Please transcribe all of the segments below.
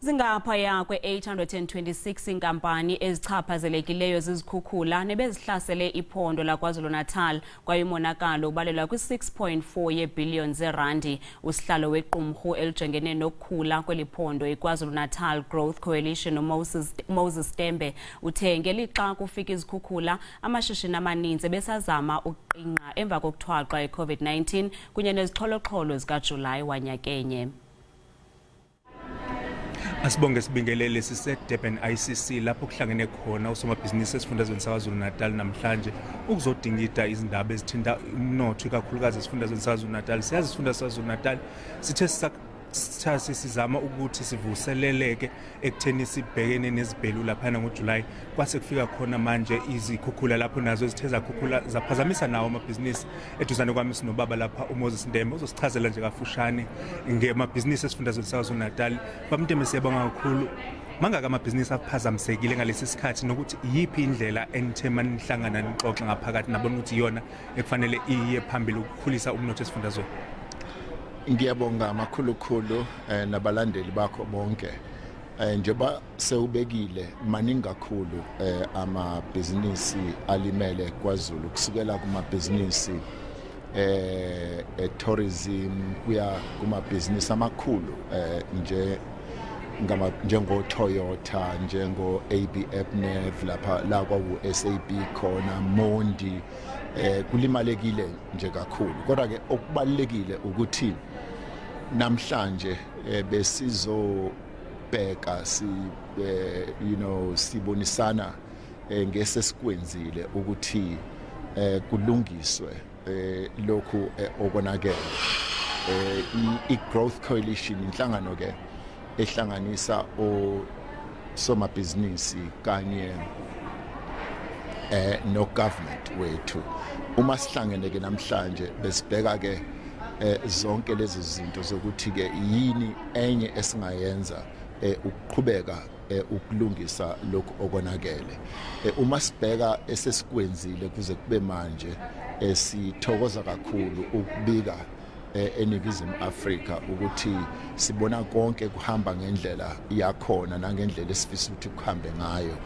Zingaphaya kwe-826 iinkampani ezichaphazelekileyo zizikhukhula nebezihlasele iphondo laKwaZulu-Natal kwaye umonakalo ubalelwa kwi-6.4 yeebhiliyoni zeerandi. Usihlalo wequmrhu elijongene nokukhula kweli phondo iKwaZulu-Natal Growth Coalition uMoses Tembe uthe ngelixa kufika izikhukhula amashishini amaninzi ebesazama ukuqingqa emva kokuthwaxwa yi-COVID-19 kunye nezixholoxholo zikaJulayi wanyakenye. Asibonge sibingelele sise-Durban ICC lapho kuhlangene khona osomabhizinisi esifundazweni saKwaZulu-Natal namhlanje ukuzodingida izindaba ezithinta umnotho ikakhulukazi esifundazweni saKwaZulu-Natal. Siyazi isifunda saKwaZulu-Natal sithe sithathe sizama ukuthi sivuseleleke ekutheni sibhekene nezibhelu laphana ngoJuly kwase kufika khona manje izikhukhula lapho nazo zithe zakhukhula zaphazamisa nawo amabhizinisi. Eduzane kwami sinobaba lapha uMoses Ntembe uzosichazela nje kafushane ngemabhizinisi esifundazweni saKwaZulu-Natal. Baba Ntembe, siyabonga kakhulu. Mangaka amabhizinisi aphazamisekile ngalesi sikhathi nokuthi iyiphi indlela enithe manihlangana nixoxa ngaphakathi nabona ukuthi iyona ekufanele iye phambili ukukhulisa umnotho esifundazweni? Ngiyabonga amakhulukhulu nabalandeli bakho bonke. Njengoba sewubekile, maningi kakhulu amabhizinisi alimele KwaZulu, kusukela kumabhizinisi tourism kuya kumabhizinisi amakhulu nje ngama njengo Toyota, njengo AB InBev, lapha la kwaku SAB khona, Mondi, kulimalekile nje kakhulu. Kodwa ke okubalekile ukuthi namhlanje besizobheka si sibonisana ngesesikwenzile ukuthi kulungiswe lokhu okonakele. I-Growth Coalition, inhlangano ke ehlanganisa osomabhizinisi kanye no government wethu, uma sihlangene ke namhlanje besibheka ke zonke lezi zinto zokuthi ke yini enye esingayenza ukuqhubeka ukulungisa lokhu okonakele. Uma sibheka esesikwenzile kuze kube manje, sithokoza kakhulu ukubika eNingizimu Afrika ukuthi sibona konke kuhamba ngendlela yakhona nangendlela esifisa ukuthi kuhambe ngayo.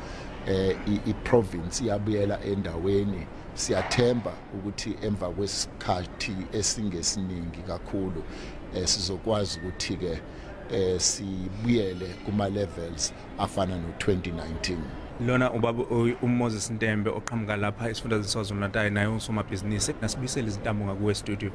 I-province iyabuyela endaweni. Siyathemba ukuthi emva kwesikhathi esingesiningi kakhulu sizokwazi ukuthi ke sibuyele kuma levels afana no-2019. Lona ubaba uMoses Ntembe oqhamuka lapha esifundazweni saKwaZulu-Natal, naye usomabhizinisi. Nasibuyisele izintambo ngakuwe studio.